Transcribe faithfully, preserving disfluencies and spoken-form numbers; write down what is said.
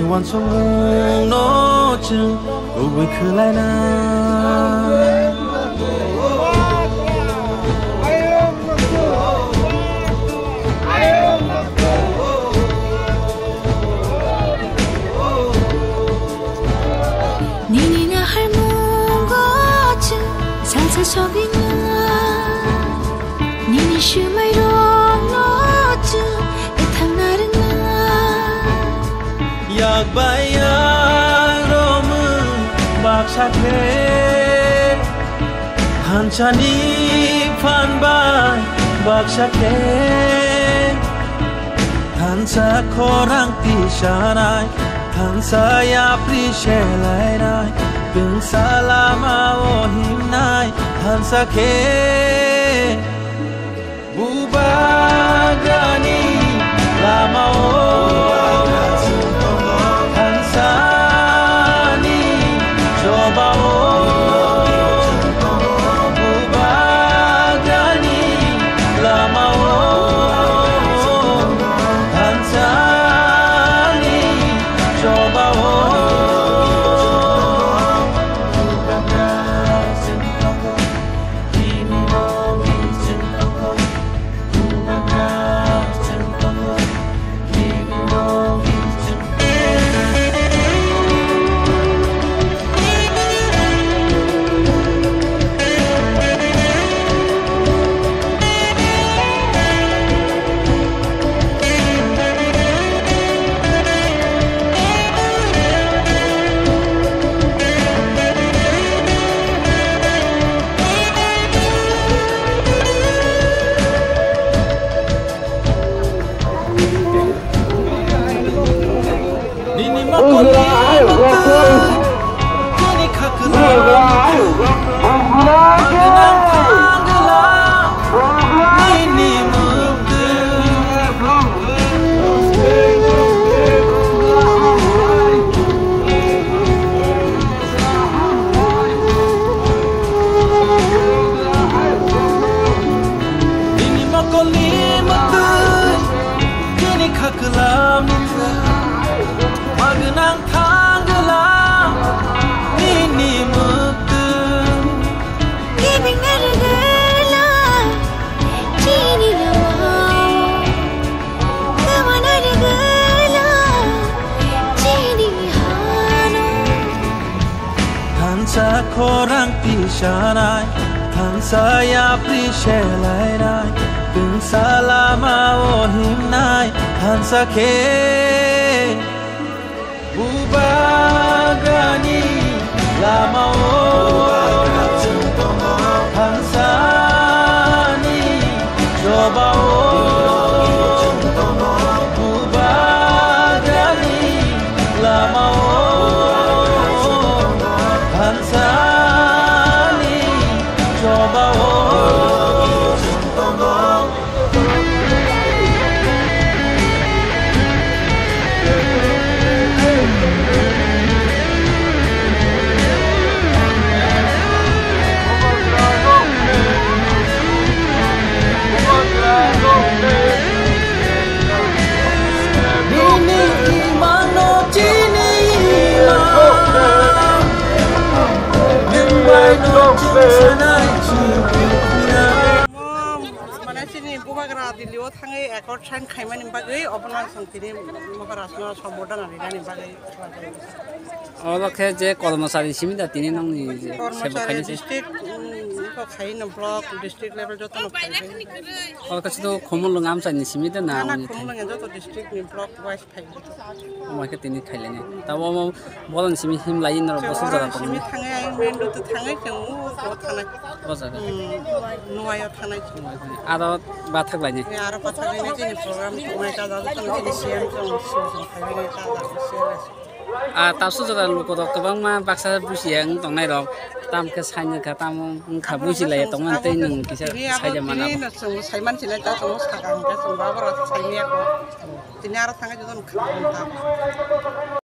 Uansukmungno chwng kubui khwlaina. Nini naharmungo chwng salsa sogwina. Nini swmairokno chwng ethangna rwngna. Yak bai yak romwi baksa khe, thansani phan bai baksa khe, thansa khorang tisanai, thansa yapri selainai, twngsa lama o himnai, thansa khe. Bubagrani lama o, thansani choba o. Bubagrani lama o, thansani choba o. Nini mokol ni mokol, nini khakla, nini khakla, nini mokol. Nini mokol ni mokol, nini khakla, nini Magnang thangla nini muktu. Gibing na rwgwla chini lama. Gama na rwgwla chini hano. Thansa khorang tisanai, thansa yapri selainai, tungsa lama o himnai, thansa khe. Bubagrani lama o, thansani choba o. Bubagrani lama o, thansani choba o. Nini imang no chini imang, nwng bai no chwng sanai chwng. Mane chini bubagra Delhi o thangwi accord sign khaimani bagwi obono ang chwng tini Maharaj no sombordhana rinani bagwi. Oro khe je kormochari simi da tini nongni je sebo Kormochari khaini se. District, mm, iko khaino block, district level jotono khai khai. Oro khe sudu Khumulwng amchaini simi da na Nana oni thai? Khumulwng joto district ni block wise khai. Omo khe tini khailani. Tabo omo bolon simi himlai norok bosong jora tongni. Simi thangai, ang main road thangai chwng o thanai. O jaga. Hmm, Nuaio thanai chwng. Aro bathak laini. Ni aro bathak laini chini program tongnai ta da chini C M chwng chwng chwng khailani ta da C M. A tabsu jora lukorok kwbangma baksa busiya wng tongnairok, tam khe saini kha, tamo wng kha, busilaiya tongmani tei nwng kisa saija mano. Tini no chwng saiman sinai ta chwng saka hwnkhe chwng baborok saimanya kho. Tini aro thangwi jotono kha.